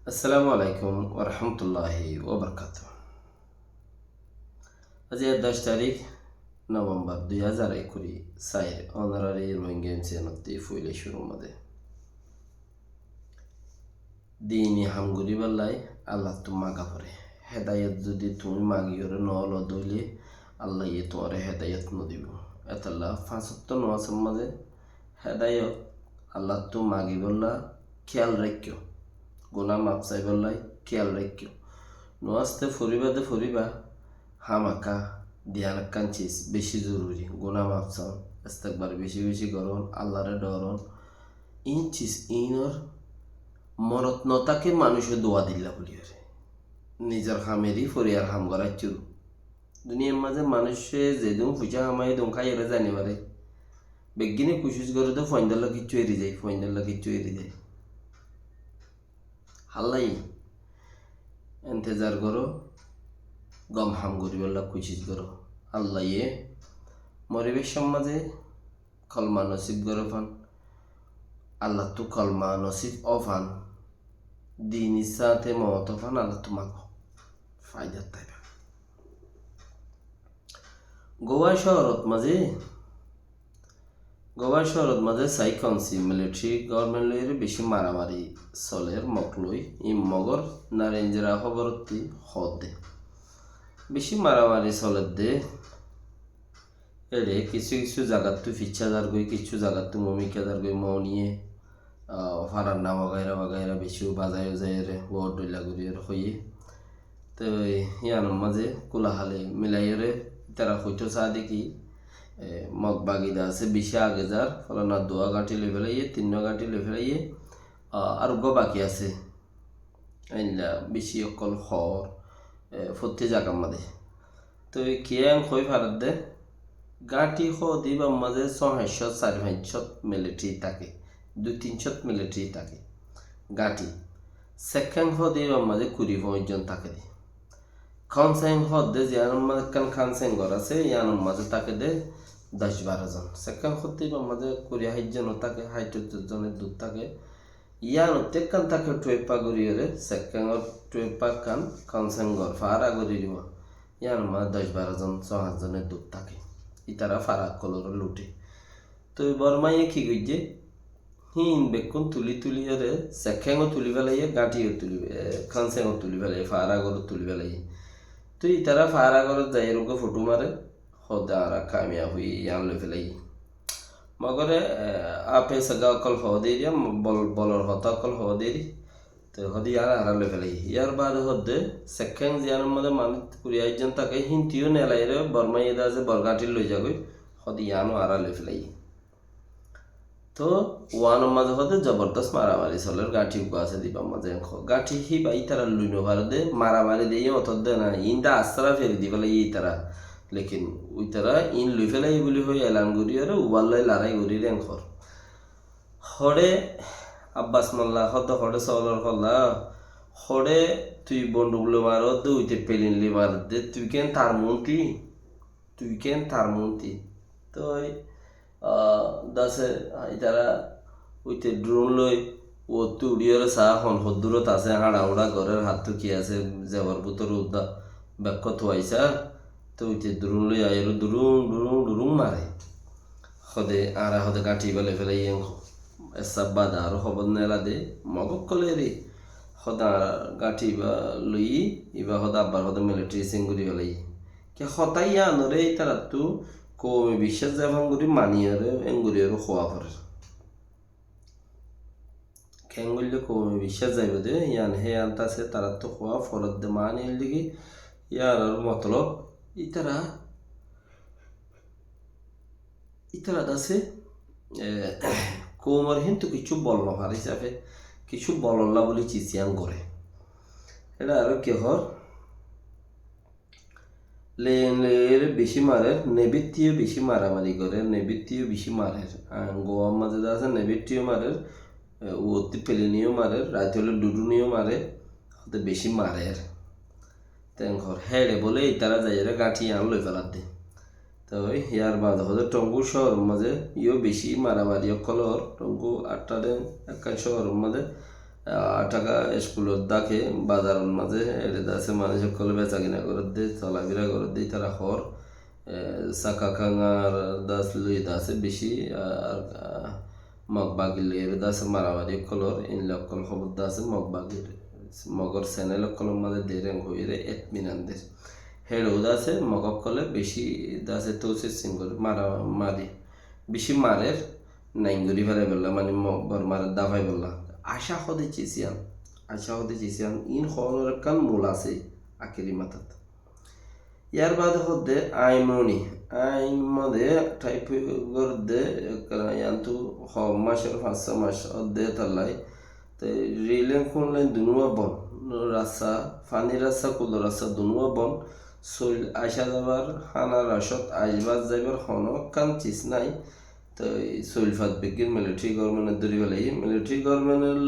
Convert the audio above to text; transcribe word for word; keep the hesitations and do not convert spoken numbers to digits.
Assalamu alaikum warahmatulláhi wabarakátuhu. Aijja doc tarík Novembar dui házar ekuri sair, onorari Rohingya M C N ottú foila cúrur mazé. Dini ham goríballai Allattú maga foré. Hedayot zodi tuñí magiyóre no lodóile, Allaye tuáñre hedayot no dibó. Etolla fañs ottó nomazor mazé hedayot Allattú magibólla kiyal raikkó. Guná maf saibólla kiyal raikkó. Nomaz te foribá de foribá, hámaka diyan ekkán sis beci zoruri. Guná maf saón, istikfar beci beci gorón, Allaré dhoron. Iín sis iínor monot no táke manúice dua dilla buliyóre. Nizor ham eri foriyar ham gorá cúru. Duniyar mazé manúice zedún fuisá hamai edún háiyore zai no fare. Beggíne kucíc goré de fuaindólla kiccú eri zai, fuaindólla kiccú eri zai. Hállai entezar goró, gom ham goríballa kucíc goró. Allaye moribar cómot mazé kolma nosib goró fán, Allattú kolma nosib ó fán, dinir sáñte moot ó fán, Allattú mago. Faidat táibo. Gowa cóorot mazé, Gowa cóorot mazé sai kouncil militari gorment loiyóre beci maramari soler Mog loi, iín Mogor Narenjera hóborottí hoódde. Beci maramari soledde. Ére kissú kissú zagattú ficcá zargói, kissú zagattú momikká zargói, moniye, ah, faranna wagaira wagaira beci bazai uzaiyóre, bóut dhoilla goríyore hoiyé. Toi yíanor mazé kúlahali milaiyóre ítara hoitó saá de ki, e, Mog bagi de asé, beci age zar, fólana duwá gáñthi loi félaiyé, tinnúa gáñthi loi félaiyé, ah, ar uggúa baki asé. Éilla beci ókkol hoór, e, fottí zagar mazé. Toi kiyá en hoi faredde, gáñthi hoóde íbar mazé só háñt cót, sair fañs cót militari táke, dui tin cót militari táke. Gáñthi. Sekkeng hoóde íbar mazé kuri foñic zon táke de. Konseng hoódde ziyánor mazé ekkán konseng gor asé, yíanor mazé táke de doc baró zon. Sekkeng hoódde íbar mazé kuri háit zon táke, háit sottor zon eddur táke. Yíanottú ekkán táke tueppa goríyore, sekkengor tueppa ekkán konseng gor, fara gorí dibo. Yíanor mazé doc baró zon, só háñt zon eddur táke. Ítara fara ókkolore luté. Toi Bormaye ki goijjé? Híin bekkún tuli tuliyóre, sekkengó tuli félaiyé, gáñthiyó tuli, e, konsengó tuli félaiyé, fara goró tuli félaiyé. Toi ítara fara goró zaiyóre uggúa fothú mare, hoódde añára kamiyab óiyi, yián loi félaiyí. Mogore, e, ape saga ókkol hoóde eri, bol-, bolor hotá ókkol hoóde eri, te hoóde yián añára loi félaiyí. Yar baade hoódde sekkeng ziyánor mazé manúic kuri háit zon táke, híntiyó nelaiyóre Bormaye de asé bor gáñthi loi zagói, hoóde yiáno añára loi félaiyí. Toi uánor mazé hoóde zobordos maramari soler, gáñthi uggúa asé de íbar mazé en hoó. Gáñthi híba ítara loi no fare de, maramari de yó otó de na, iín de asra feri di félaiyé ítara. Lekin ítara iín loi félaiyé buli hoi elan goríyore ubar loi larái goríre en hoór. Hoçé Abbas Molla hoódde, hoçé Solor Holla, hoçé tui bonduk loi marodde, uite pelin loi marodde, tui ken tar monti? Tui ken tar monti? Toi, ah, dase, ah, ítara uite drone loi uottú uçíyore saá hon hoddúrot asé, hañça uçá gorér, hattú ki asé, zebor bútore uddá bekkó tuaisá, toi uite drone loi aiyóre durung, durung, durung mare. Hoóde, añára hoóde gáñthi íba loi félaiyí en hoó. Essá baade aró hóbor nela de, Mog ókkole eri. Hoóde añára gáñthi íba loiyí, íba hoóde abbar hoóde militari seng gorí félaiyí. Ke hotá yíanore ítarattú koume biccác zai fán gorí maniyóre, en goríyore hoó forer. Ken goille koume biccác zaibo de, yían hé yían tase tarattú hoó forer de mani óilde ki, yíanor motolob ítara, ítara dase, e, koumor híntu kiccú bol no fare hísafe, kiccú bololla buli sis yían gore. Eçe aró ki hoór? Leyen leyere beci marer, nebittiyó beci maramari gorer, nebittiyó beci marer. Ar Gowar mazé de asé nebittiyó marer, e, uottí peliniyó marer, raite óile druniyó marer, hoóde beci marer. Te en hoór, héçe bóle ítara zaiyóre gáñthi yián loi féladde. Toi yar baade hoóde Tonggu cóoror mazé yó beci maramari ókkol ór, Tonggu añçáre ekkán cóoror mazé Athaka iskulor dháke bazaror mazé ere dase manúic ókkole besakina gorédde, solafira gorédde, ítara hoór, e, saka kangar das loi dase beci, ar, a, Mog bagir loi ere dase maramari ókkol ór, inla ókkol hóbor dase Mog bagir, Mogor senel ókkolor mazé dereng hoiyére etminan der. Héçe dase Mog ókkole beci dase tousis sin gorí maramari, beci marer, nain gorí félaibolla, mani Mo-, Bormare dafaibolla. Acá hoóde cis yián, acá hoóde cis yián, iín hoónor ekkán mul asé akeri matát. Yar baade hoódde aimoni, aimode thaip gorédde ekkán yiántu hom macor fañs só mac ódde tallai. Te rilen kunlen dunúa bon, rasta, fanir rasta, kulor rasta dunúa bon, soil asá zabar, hána rasot asbar zaibar honó ekkán cis nái. Te soil fat beggín militari gormenté dóri félaiye, militari gormenté